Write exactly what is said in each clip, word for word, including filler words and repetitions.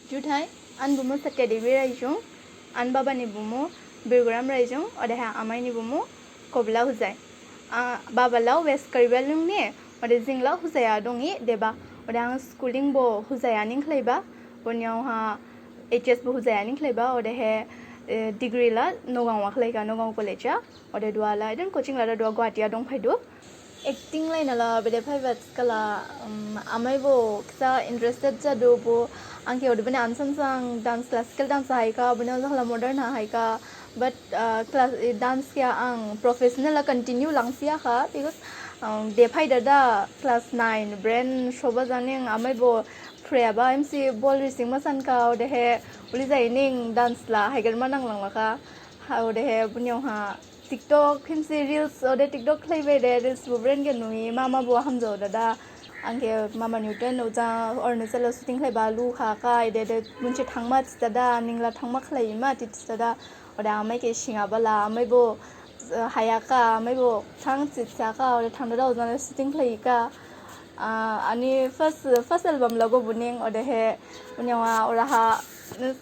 Juthai, ani bumu Satya Devi Raijong, ani baba ni bumu Birgram Raijong, odehe amai ni bumu Kobla Hojai. Ah, baba lao West Karbi Anglong ni, ode jing lao Hojai ha donghi deba, ode ang schooling bo Hojai ha ning khlaiba, boni yaoha H S bo Hojai ha ning khlaiba, odehe, eh, degree la Nagaon ha khlaikha, Nagaon College ha, ode duha la, eden coaching lada duha Guwahati ha dongphaidu. Acting line ha la bede phaiba thikhala, um, amai bo kisa interested jadu bo, ang khe odebani ansa sang dance, classical dance haikha, boni yaoha la modern ha haikha, but, uh, class, eh, dance khe ang professional ha continue langsiyakha, because, um, de phaidada class nine, brain soba jang ning amai bo phreba M C bol risingma sankha, odehe uli jaining dance la haigerma nanglanglakha, ha, odehe boni yaoha TikTok, himsi reels, ode TikTok khlaibai de, reels bo brain khe nuhi, mama bo hamjao dada. Ang khe mama Newton, oja Arunachal ha shooting khlaiba lu kha kha, ede de, bunse thangma thi dada, ningla thangma khlaima thi dada. Ode amai khe singabala, amai bo, eh, hayakha, amai bo thang thi sakha, ode thang dada, oja shooting khlaikha. Ah, ani first, first album lago buning, odehe, boni yaoha, oraha,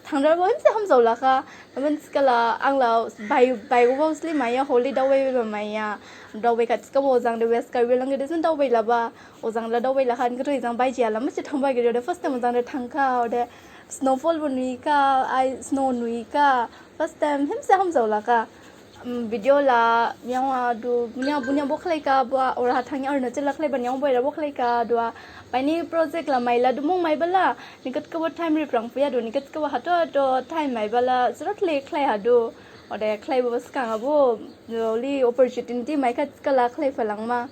thangdar bo himsi hamjaolakha, naman thikhala, ang la, bai, baigoba sli maiya, holi daobai ba maiya, daobai kha thikhabo ojang de West Karbi Anglong de jing daobai laba, ojang la daobai lakha, ani khe to ejang baiji ha la, masi thangba giri, ode first time ojang de thangkha, ode snowfall bo nuikha, ai, snow nuikha, first time himsi hamjaolakha. Um, video la, yaoha du, bunya, bunya bo khlaikha, bo, oraha thangya Arunachal ha khlaiba, yaoha bo era bo khlaikha, duha, baini project la maila du mung maibala, nikhat khabo time riphrang phuyadu, nikhat khabo hato hato time maibala, jrot le khlai hadu, ode khlai bo sgang ha bo, oli opportunity maikha thikhala khlai phalangma.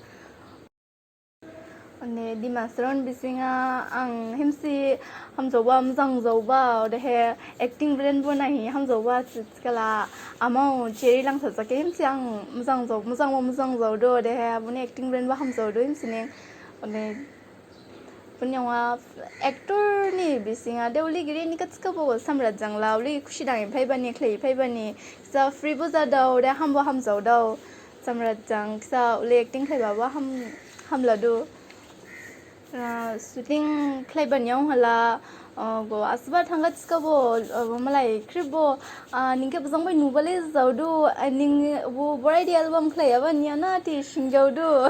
Ode Dima Hasao ni bising ha ang himsi hamjaoba, mojang jaoba, odehe acting brain bo naihi hamjaoba, thikhala amao Cherry Langthasa khe himsi ang mojang jao, mojang bo mojang jaodu, odehe boni acting brain bo hamjaodu himsi ning. Ode boni yaoha actor ni bising ha de uli giri nikhat khabo Samrat jang la, uli khusi danghi phaibani, khlaihi phaibani, kisa free bo jadao, ode ham bo hamjaodao. Samrat jang kisa uli acting khlaiba bo ham, hamladu. Ah, shooting khlaibani yaoha la, ah, go asba thangkha thikhabo, ah, malai khrip bo, ah, ning khe bojang bai nubale jaodu, ah, ning bo Boraidi album khlaiyaba niya na thi singjaodu.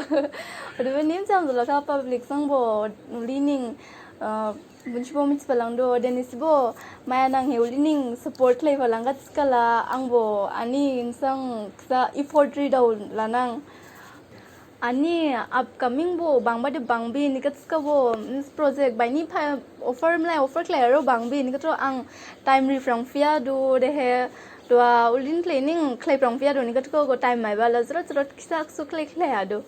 Odebani hamjaolakha public jang bo, uli ning, ah, bunsi bo mithi phalangdu, ode nisi bo maya nanghi uli ning support khlai phalangkha thikhala, ang bo ani insang kisa effort ridao lanang. Ani upcoming bo bangba de bangbi, nikhat khabo, means project baini pha-, offer mlai offer khlaiyarao bangbi, nikhat ang time riphrang phuyadu, odehe duha uli ning khlai ning khlaiphrang phuyadu, nikhat khabo time maibala jrot jrot kisa ksu khlai khlai hadu.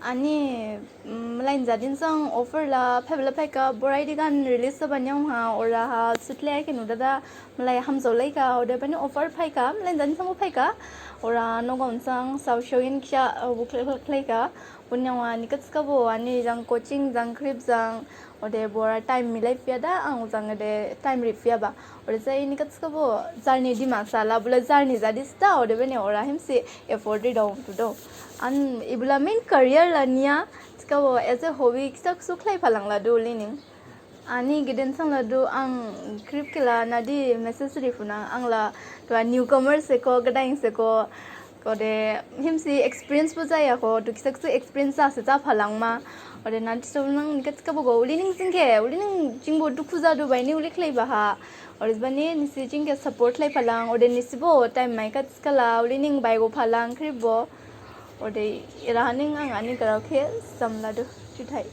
Ani, mm, mlai ni jadi ni sang offer la phaibala phaikha, Boraidi gan release jabani yaoha, oraha shoot lai khe nu dada, mlai hamjaolaikha, odebani offer phaikha, mlai ni jadi ni sang bo phaikha, ora Nagaon ni sang saosaogin kisa, uh, bo khlai, khlai, khlaikha, boni yaoha nikhat khabo ani jang coaching jang khrip jang, ode bora time milai phuyada, ang jang de time ri phuyaba. Ode jai nikhat khabo jarni Dimasa la, bola jarni jadi sida, odebani ora himsi effort ridao thudu. An ibola main career la niya, thikhabo as a hobby kisa ksu khlai phalangladu uli ning. Ani geden sang ladu ang khrip khe la nadi message riphunang, ang la duha newcomer sekho, gdain sekho, ode himsi experience bo jayakho, duha kisa ksu experience jase japhalangma. Ode nadi so nang nikhat khabo go, uli ning jing khe, uli ning jing bo dukhu jadu baini uli khlaiba ha. Odebani nisi jing khe support khlai phalang, ode nisi bo time maikha thikhala, uli ning baigo phalang khrip bo. Ode eraha ning ang ani grao khe samladu, juthai.